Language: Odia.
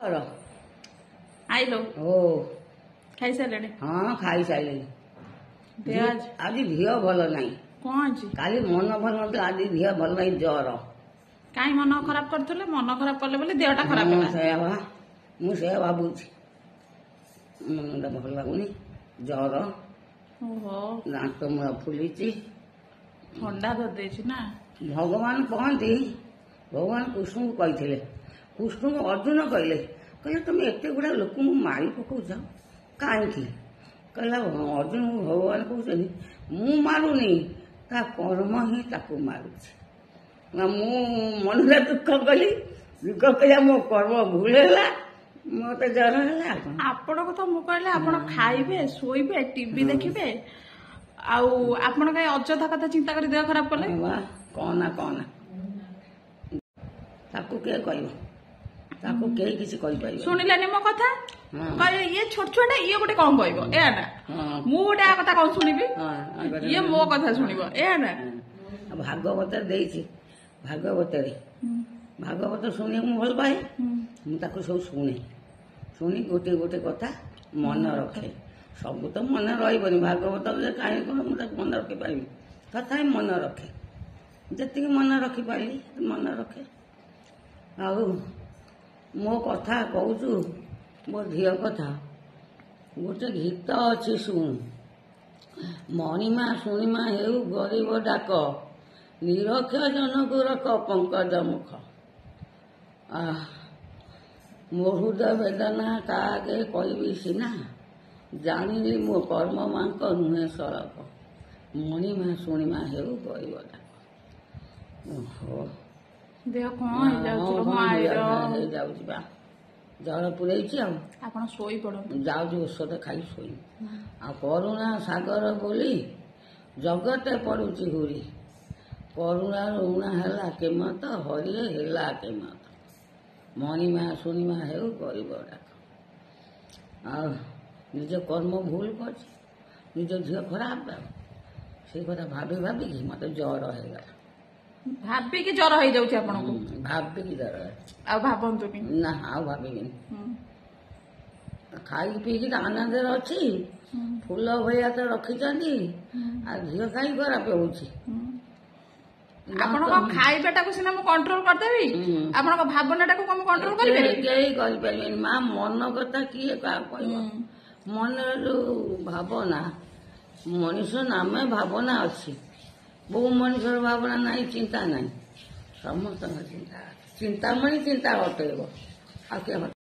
ଆଇଲୋ। ଓ ଖାଇସାରିଲେଣି? ହଁ, ଖାଇସାରିଲିଣି। ଦେହ ଆଜି ଝିଅ ଭଲ ନାହିଁ। କଣ ଅଛି? କାଲି ମନ ଭଲ ନଥିଲା, ଆଜି ଝିଅ ଭଲ ନାହିଁ, ଜର। କାଇଁ ମନ ଖରାପ କରୁଥିଲେ? ମନ ଖରାପ କଲେ ବୋଲି ଦେହଟା ଖରାପ ହଁ, ହେଲା। ସେଇଆ ବା, ମୁଁ ସେଇଆ ଭାବୁଛି। ମନଟା ଭଲ ଲାଗୁନି, ଜର। ଓହୋ। ଦାନ୍ତ ମୂଳ ଫୁଲିଛି। ଥଣ୍ଡା ଧରିଦେଇଛି ନା? ଭଗବାନ କହନ୍ତି, ଭଗବାନ କୃଷ୍ଣଙ୍କୁ କହିଥିଲେ, କୃଷ୍ଣଙ୍କୁ ଅର୍ଜୁନ କହିଲେ, କହିଲେ ତମେ ଏତେ ଗୁଡ଼ା ଲୋକଙ୍କୁ ମାରି ପକଉଛ କାହିଁକି? କହିଲା, ଅର୍ଜୁନକୁ ଭଗବାନ କହୁଛନ୍ତି, ମୁଁ ମାରୁନି, ତା କର୍ମ ହିଁ ତାକୁ ମାରୁଛି। ନା, ମୁଁ ମନରେ ଦୁଃଖ କଲି, ଦୁଃଖ କଲି, ମୋ କର୍ମ ଭୁଲ ହେଲା, ମତେ ଜର ହେଲା, ଆଉ କଣ? ଆପଣଙ୍କୁ ତ ମୁଁ କହିଲେ ଆପଣ ଖାଇବେ, ଶୋଇବେ, ଟିଭି ଦେଖିବେ, ଆଉ ଆପଣ କାଇଁ ଅଯଥା କଥା ଚିନ୍ତା କରି ଦେହ ଖରାପ କଲେ? ବା, କହନା କହନା, ତାକୁ କିଏ କହିବ? ତାକୁ କେହି କିଛି କହିପାରିବ? ଶୁଣିଲେନି ମୋ କଥା। ହଁ। କହିଲେ ଇଏ ଛୋଟ ଛୁଆଟା, ଇଏ ଗୋଟେ କଣ କହିବ, ଏୟା ନା? ହଁ। ମୁଁ ଗୋଟେ ଆ କଥା କଣ ଶୁଣିବି? ହଁ। ଇଏ ମୋ କଥା ଶୁଣିବ, ଏୟା ନା? ହଁ। ଭାଗବତରେ ଦେଇଛି, ଭାଗବତରେ, ଭାଗବତ ଶୁଣିବାକୁ ମୁଁ ଭଲ ପାଏ। ମୁଁ ତାକୁ ସବୁ ଶୁଣେ, ଶୁଣି ଗୋଟେ ଗୋଟେ କଥା ମନେ ରଖେ। ସବୁ ତ ମନେ ରହିବନି, ଭାଗବତ ଯେ କାହିଁ କଣ ମୁଁ ତାକୁ ମନେ ରଖିପାରିବି? ତଥାପି ମନେ ରଖେ, ଯେତିକି ମନେ ରଖିପାରିଲି ମନେ ରଖେ। ଆଉ ମୋ କଥା କହୁଛୁ, ମୋ ଝିଅ କଥା, ଗୋଟେ ଗୀତ ଅଛି, ଶୁଣୁ। ମଣିମା ଶୁଣିମା ହେଉ ଗରିବ ଡାକ, ନିରକ୍ଷ ଜନକୁ ରଖ ପଙ୍କଜ ମୁଖ। ଆহ, ମୋ ହୃଦୟ ବେଦନା କାହାକେ କହିବି ସିନା, ଜାଣିଲି ମୋ କର୍ମ ମାଙ୍କ ନୁହେଁ ସଳକ। ମଣିମା ଶୁଣିମା ହେଉ ଗରିବ ଡାକ। ଓହୋ। ଦେହ କଣ ହେଇଯାଉଛି ଲୋ ମୋ ଆଈର? ହେଇଯାଉଛି ବା, ଜର ପୁରେଇଛି ଆଉ। ଆପଣ ଶୋଇ ପଡନ୍ତୁ। ଯାଉଛି ଔଷଧ ଖାଇ ଶୋଇବି। ଆଉ କରୁଣା ସାଗର ବୋଲି ଜଗତେ ପଡୁଛି ହୁରି, କରୁଣାରୁ ଊଣା ହେଲା କେମତ, ହରିଏ ହେଲା କେମତ। ମଣିମା ଶୁଣିମା ହେଉ ଗରିବ ଡାକ। ଆଉ ନିଜ କର୍ମ ଭୁଲ କରିଛି, ନିଜ ଝିଅ ଖରାପ, ଆଉ ସେଇ କଥା ଭାବି ଭାବିକି ମତେ ଜର ହେଇଗଲା। ଭାବିକି ଜର ହେଇଯାଉଛି ଆପଣଙ୍କୁ? ଭାବିକି ଜର ହେଲା। ଆଉ ଭାବନ୍ତୁନି। ନା, ଆଉ ଭାବିବିନି। ଖାଇକି ପିଇକି ତ ଆନନ୍ଦରେ ଅଛି, ଫୁଲ ଭଳିଆ ତ ରଖିଛନ୍ତି, ଆଉ ଝିଅ କାହିଁ ଖରାପ ହଉଛି? ଆପଣଙ୍କ ଖାଇବାଟାକୁ ସିନା ମୁଁ କଣ୍ଟ୍ରୋଲ କରିଦେବି, ଆପଣଙ୍କ ଭାବନାଟାକୁ କଣ ମୁଁ କଣ୍ଟ୍ରୋଲ କରିପାରିବି? କେହି କରିପାରିବେନି ମା, ମନ କଥା କିଏ କାହାକୁ କହିବ? ମନର ଯୋଉ ଭାବନା, ମଣିଷ ନାମେ ଭାବନା ଅଛି। ବହୁ ମଣିଷର ଭାବନା ନାହିଁ, ଚିନ୍ତା ନାହିଁ। ସମସ୍ତଙ୍କ ଚିନ୍ତା ଅଛି। ଚିନ୍ତାମଣି ଚିନ୍ତା ହଟେଇବ, ଆଉ କିଏ ହଟେଇବ?